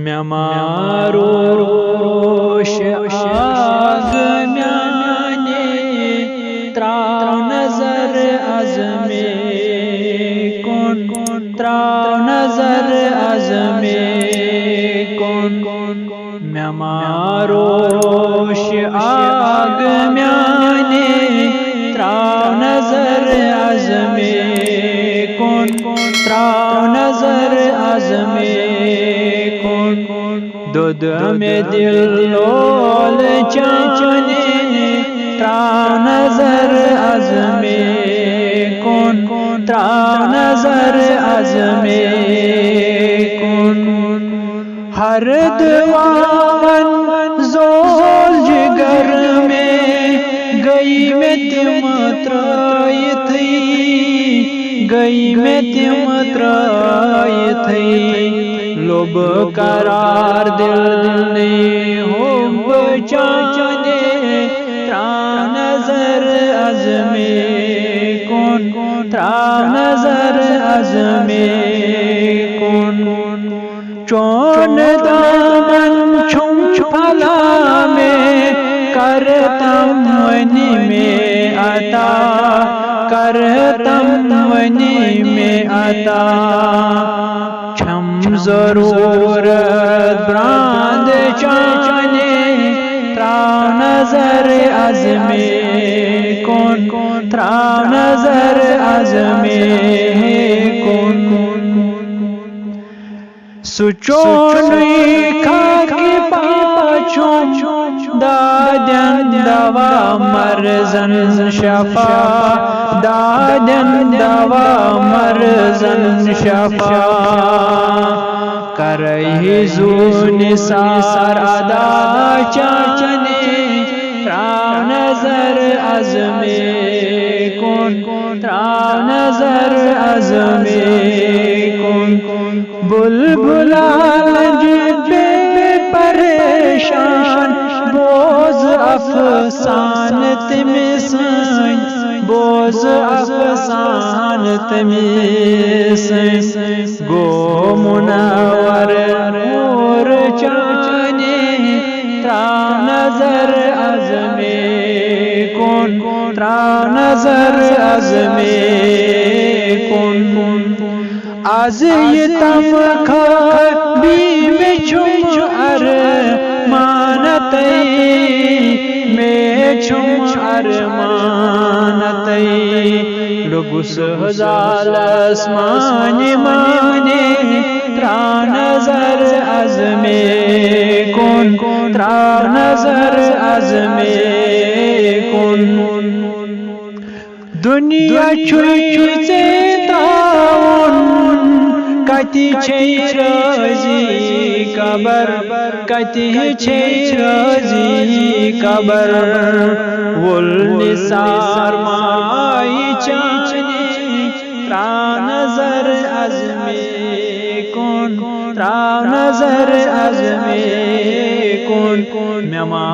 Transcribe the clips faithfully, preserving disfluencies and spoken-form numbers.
مےٚ ما روش آگ میانہِ، تراو نظر از مےٚ کُن، تراو نظر از مےٚ کُن۔ مےٚ ما روش آگ میانہِ، تراو نظر از مےٚ کُن، تراو نظر از مےٚ کُن۔ دود مےٚ دل لول چانہِ، تراو نظر از مےٚ کُن، تراو نظر از مےٚ کُن۔ ہر دعاون زول جگر میں، گئی مےٚ تِم ترٲیتھٕے، گئی مےٚ تِم ترٲیتھٕے۔ لوٚب قرار دل نے حب چانہِ، تراو نظر از مےٚ کُن، تراو نظر از مےٚ کُن۔ چون دامن چھُم پھلان میں، کرتم وۄنۍ مےٚ عطا، کرتم وۄنۍ مےٚ عطا۔ چھم ضرورت براند چانہِ، تراو نظر از مےٚ کُن، تراو نظر از مےٚ کُن۔ سُہ چونُے خاکہِ پاچُم، دادٮ۪ن دوا مرضن شفا، دادٮ۪ن دوا مرضن شفا۔ کرے زو نثار ادا چانہِ، تراو نظر از مےٚ کُن، تراو نظر از مےٚ کُن۔ بلبلا لج بے پریشان، بوز افسان تٔمۍ سٕنٛدۍ، بوز افسان تٔمۍ سٕنٛدۍ۔ گو منور حور چانہِ، تراو نظر از مےٚ کُن، تراو نظر از مےٚ کُن۔ از یہِ تمخا بی مےٚ چھُم ارمانتٕے، مےٚ چھُم ارمانتٕے۔ لوٚگُس حظ آلس مانہِ مانہِ، تراو نظر از مےٚ کُن، تراو نظر از مےٚ کُن۔ دنیا چھُے ژےٚ تراوُن، کتہِ چھے رٲضی قبر، کتہِ چھے رٲضی قبر۔ وول نثار مایہِ چانہِ، تراو نظر از مےٚ کُن، تراو نظر از مےٚ کُن۔ مےٚ ما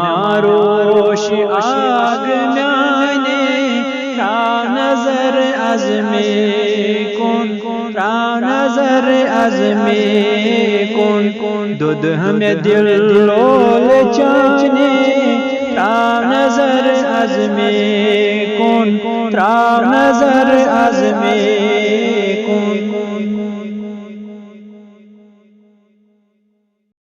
روش آگ میانہِ، تراو نظر از مےٚ کُن، تراو نظر از مےٚ کُن۔ دود مےٚ دل لول چانہِ، تراو نظر از مےٚ کُن، تراو نظر از مےٚ